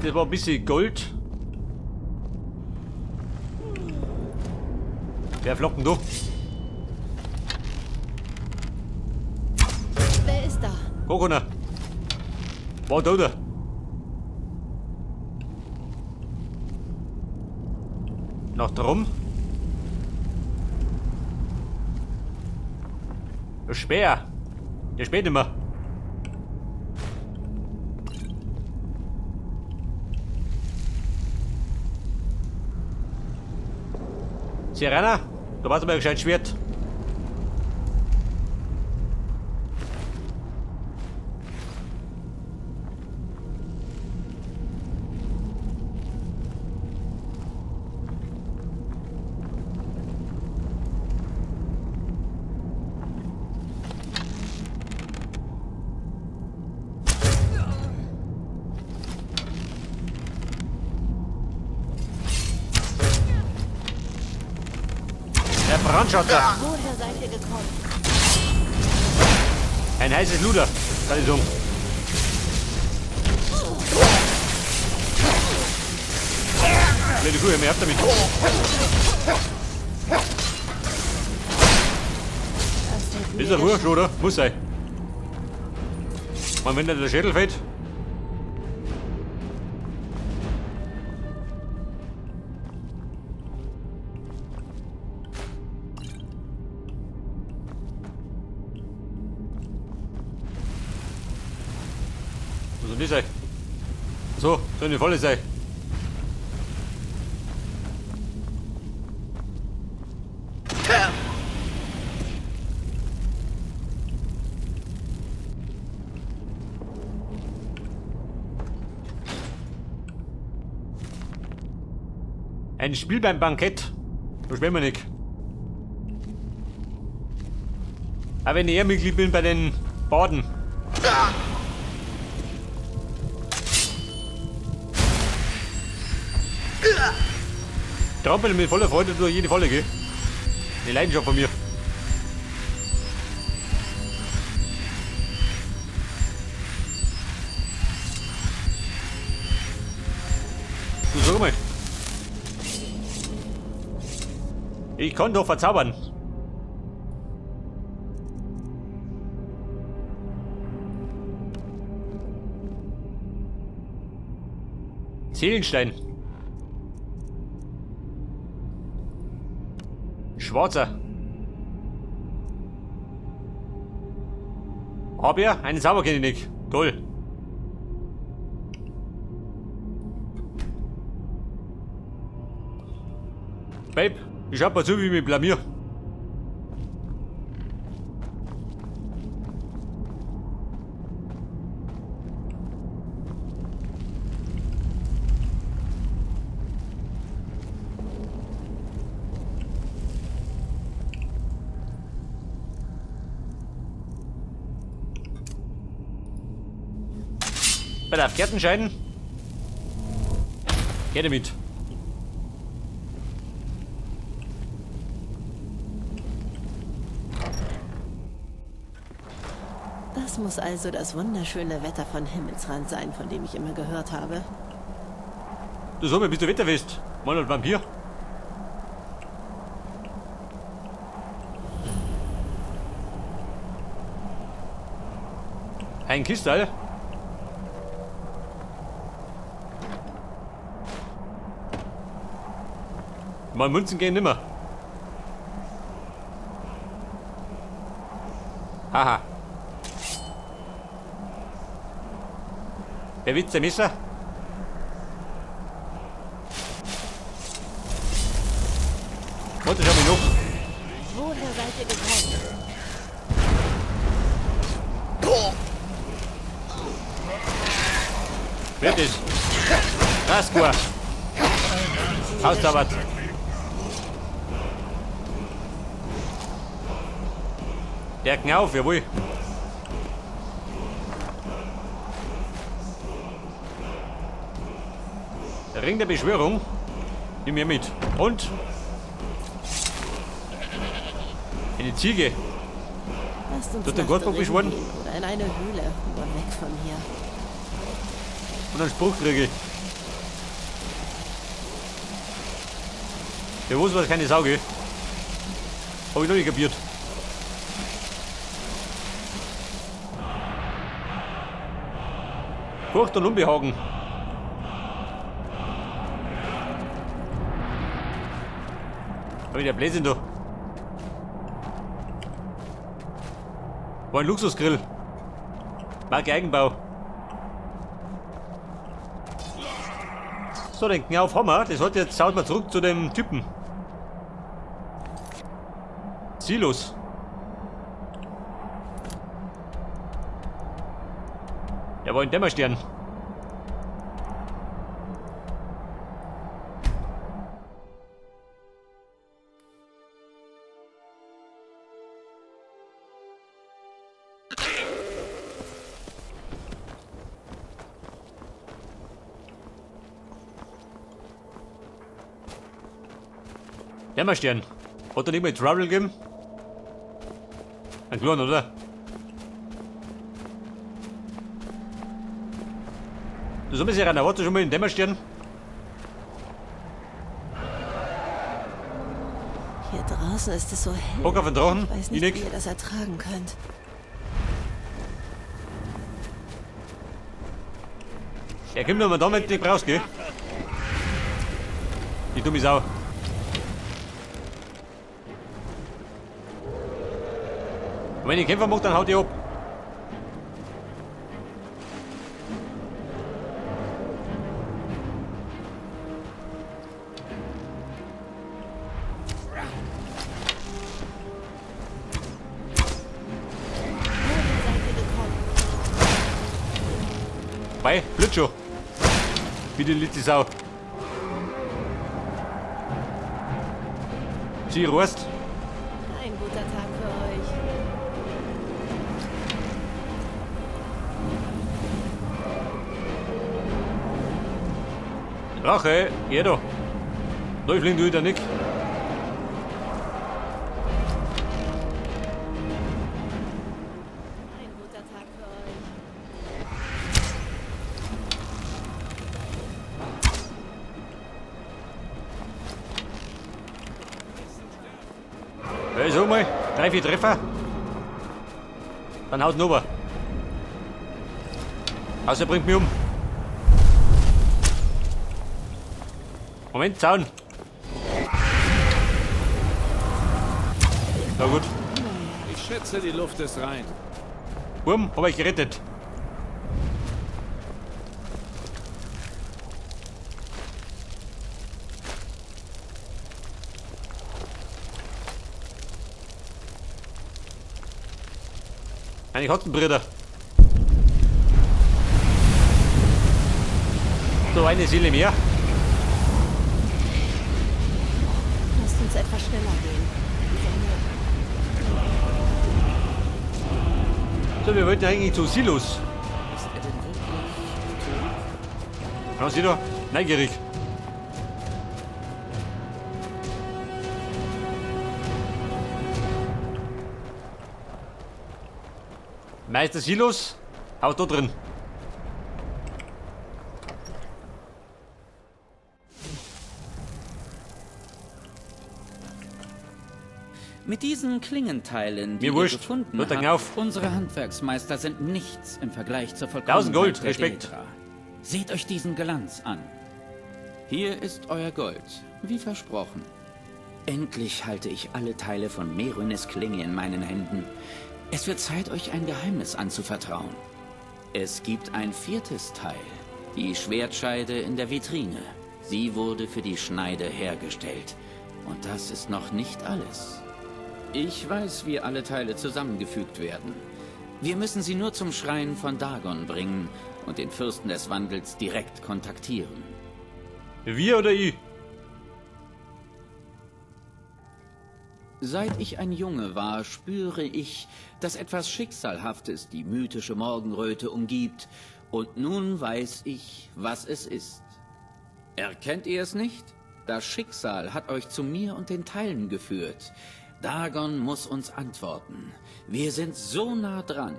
Das war ein bisschen Gold. Wer flockt denn da? Wer ist da? Gar keiner. War da, da. Nach drum. Der Speer. Der späht immer. Sirena, da war's aber ein gescheites Schwert. Der Brandschatter. Woher seid ihr gekommen? Ein heißes Luder, kann ich sagen. Blöde Kuh, hör mir auf damit. Das Ist ja wurscht, oder? Muss sein. Man, wenn da der Schädel fällt. Muss doch nicht sein. So, soll eine volle sein. Ein Spiel beim Bankett. Da spielen wir nicht. Auch wenn ich eher Mitglied bin bei den Baden. Trampel mit voller Freude durch jede Falle, gell? Eine Leidenschaft von mir. Du, sag mal. Ich kann doch verzaubern. Seelenstein. Schwarzer. Hab ich einen Zauber kenn ich nicht. Toll. Babe, ich schau mal zu, wie ich mich blamier. Bei der Kartenschein. Geh damit. Das muss also das wunderschöne Wetter von Himmelsrand sein, von dem ich immer gehört habe. Du sag mal, bist du wetterfest? Mann und Vampir. Ein Kistal. Mal Münzen gehen nimmer. Haha. Wer Witz, der Messer? Warte, schau mal noch. Woher seid ihr gekommen? Wer ist? Raskua. Hauszaubert. Der Knauf, jawohl. Der Ring der Beschwörung. Nimm mir mit. Und eine Ziege. Lasst uns Tut der nach Gott drin beschworen? gehen oder in eine Höhle, nur weg von hier. Und einen Spruch kriege ich. Der wusste, was keine Sau, gell? Hab ich noch nicht kapiert. Furcht und Unbehagen. Hab ich der Blödsinn da? War ein Luxusgrill. Marke Eigenbau. So, den Knauf haben wir. Das hat jetzt, schaut mal zurück zu dem Typen. Silos. Der war in Dämmerstern. Dämmerstern. Hat er nicht mal Trouble gegeben? Ein Klon, oder? Du so ein bisschen rein, warte schon mal in Dämmerstern. Hier draußen ist es so hell. Bock auf den Drachen? Ich weiß nicht, wie ihr das ertragen könnt. Er kommt nur mal damit, nicht brauchst, gell? Die dumme Sau. Und wenn ich Kämpfer mache, dann haut die ab. Bei, blöd schon. Wie die letzte Sau. Sie rost. Ein guter Tag für euch. Drache, geh da. Da fliegen du wieder nicht. Ein guter Tag für euch. Ja, sag mal, 3, 4 Treffer. Dann haut ihn runter. Außer er bringt mich um. Moment, Zaun. Na gut. Ich schätze, die Luft ist rein. Wurm, hab ich gerettet. Meine Katzenbrüder. So, eine Seele mehr. Lasst uns etwas schneller gehen. So, wir wollten eigentlich zu Silos. Ist er denn wirklich tot? Ja, sieh da, neugierig. Meister Silos, auch da drin. Mit diesen Klingenteilen, die Mir ihr wurscht. gefunden Hört der habt, Knauf. unsere Handwerksmeister sind nichts im Vergleich zur Vollkommenheit 1000 Gold, der Respekt. Daedra. Seht euch diesen Glanz an. Hier ist euer Gold, wie versprochen. Endlich halte ich alle Teile von Merunes Klinge in meinen Händen. Es wird Zeit, euch ein Geheimnis anzuvertrauen. Es gibt ein viertes Teil, die Schwertscheide in der Vitrine. Sie wurde für die Schneide hergestellt. Und das ist noch nicht alles. Ich weiß, wie alle Teile zusammengefügt werden. Wir müssen sie nur zum Schrein von Dagon bringen und den Fürsten des Wandels direkt kontaktieren. Wir oder ich? Seit ich ein Junge war, spüre ich, dass etwas Schicksalhaftes die mythische Morgenröte umgibt. Und nun weiß ich, was es ist. Erkennt ihr es nicht? Das Schicksal hat euch zu mir und den Teilen geführt. Dagon muss uns antworten. Wir sind so nah dran.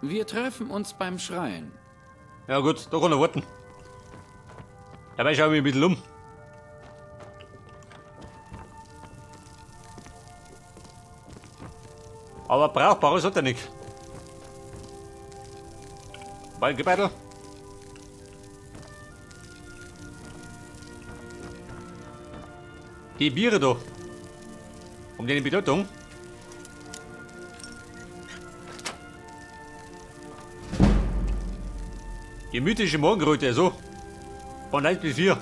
Wir treffen uns beim Schrein. Ja gut, da kann er warten. Dabei schaue ich mich ein bisschen um. Aber Brauchbares hat er nicht. Ball, Die Biere da. Um die Bedeutung. Die mythische Morgenröte, so. Von 1 bis 4.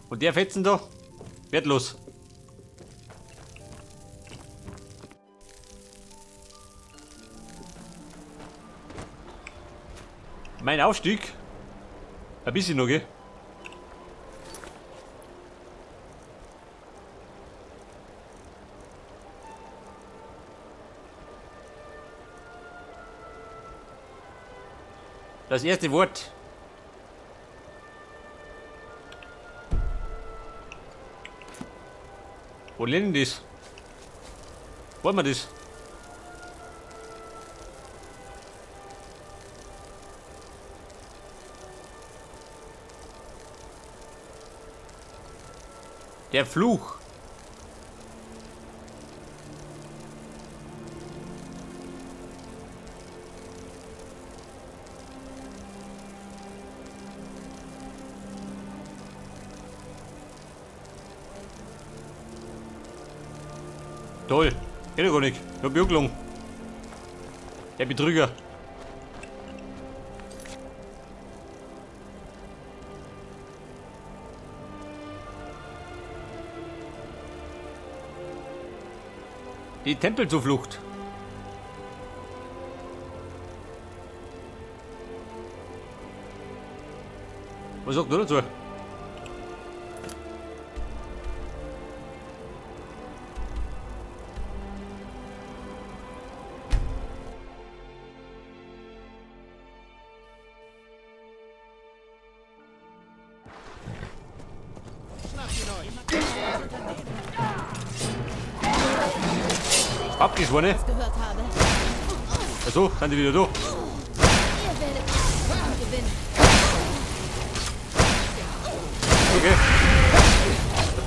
Und der Fetzen da, wertlos. Mein Aufstieg. Ein bisschen noch, gell? Das erste Wort. Wo lernen das? Wollen wir das? Der Fluch. Toll. Geht doch gar nicht. Nur Bürglung. Der Betrüger. Die Tempelzuflucht. Was sagt du dazu? Abgeschworene. Achso, sind die wieder da. Okay.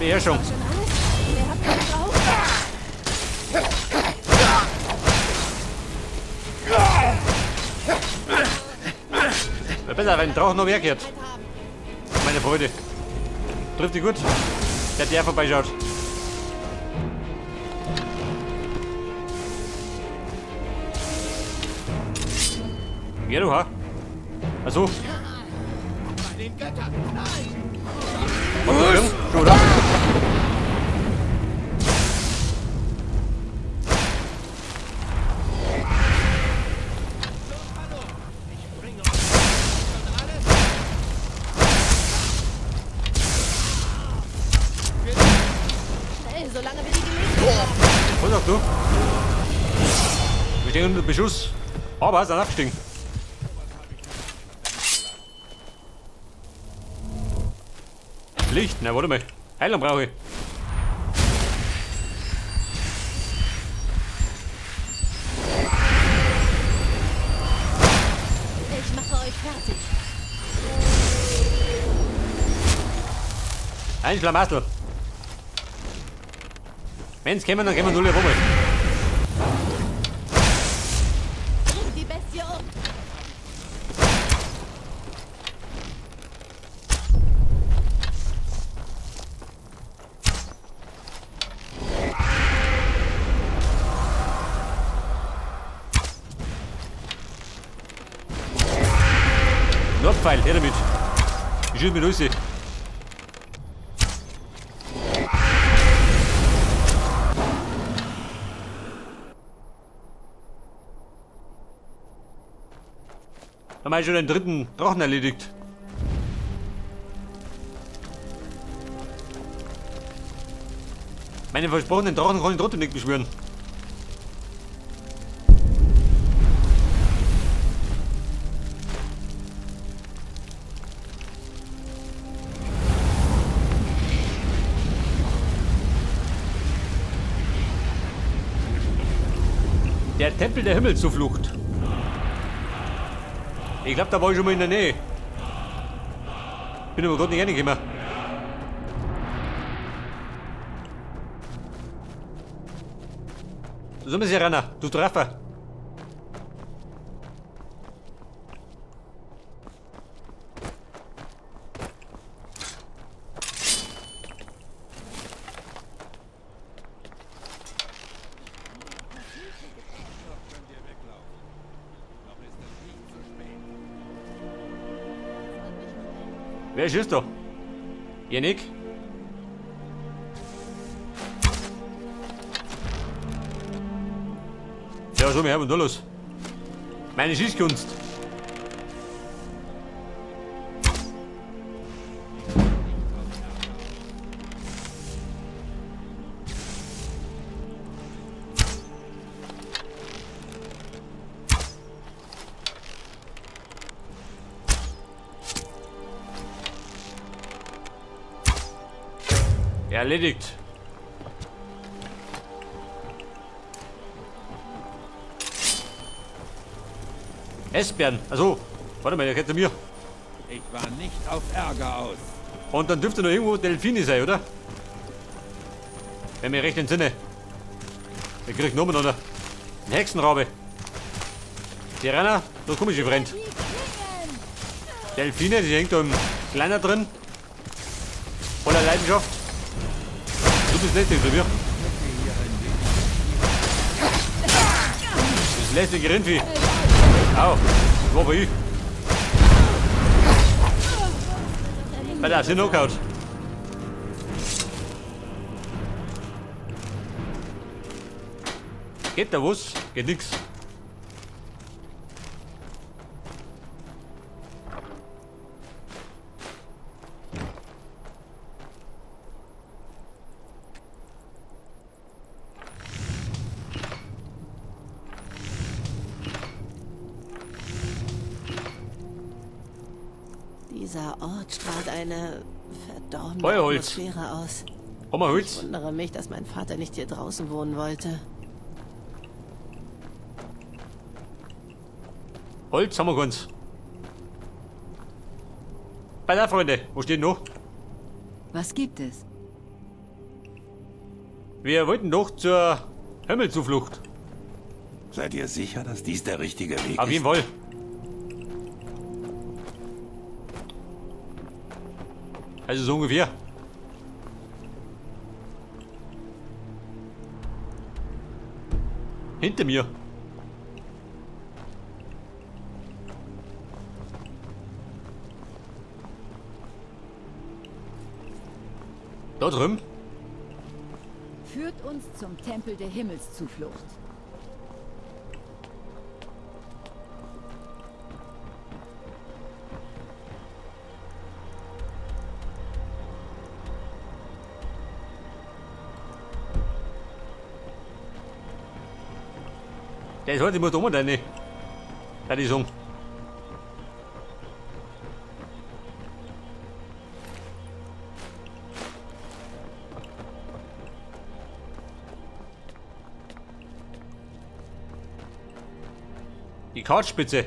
Beherrschung. Besser, wenn Drachen noch mehr gehört. Meine Freude. Trifft die gut. Der vorbeischaut. Geh du, ha? Achso. Bei den Göttern, nein! Schon, oder? Schnell, solange wir die Gelegenheit haben. Was sagst du? Wir stehen unter Beschuss. Aber sind abgestiegen. Licht? Na, warte mal. Heilung brauche ich. Ich mache euch fertig. Ein Schlamassel. Wenn's kommen, dann kommen null rum. Bring die Bestie um. Nordpfeil, her damit. Ich schieß mit raus. Haben wir schon den dritten Drachen erledigt. Meine versprochenen Drachen kann ich trotzdem nicht beschwören. Der Tempel der Himmelszuflucht. Ich glaube, da war ich schon mal in der Nähe. Bin aber gerade nicht reingekommen. So müssen wir ran, du Treffer. Wer schießt da? Janik? Ja, so, wir haben da los. Meine Schießkunst. Erledigt. Esbern. Also, warte mal, der gehört zu mir. Ich war nicht auf Ärger aus. Und dann dürfte noch irgendwo Delfine sein, oder? Wenn mir recht entsinne. Der kriegt nochmal noch einen Hexenrabe. Tirana, so komisch Freund. Delfine, die hängt da im Kleiner drin. Voller Leidenschaft. Du bist lästig zu mir. Das lästige Rindvieh. Au, wo war ich? Bei der sind Knockout. Geht da was? Geht nix. Dieser Ort strahlt eine verdorbene Feuerholz. Atmosphäre aus. Haben wir Holz? Ich wundere mich, dass mein Vater nicht hier draußen wohnen wollte. Holz haben wir ganz. Bei der Freunde, wo steht noch? Was gibt es? Wir wollten doch zur Himmelzuflucht. Seid ihr sicher, dass dies der richtige Weg Auf jeden ist? Fall. Also so ungefähr. Hinter mir. Da drüben. Führt uns zum Tempel der Himmelszuflucht. Der ist heute immer dumm, deine. Da die Song. Die Kartspitze.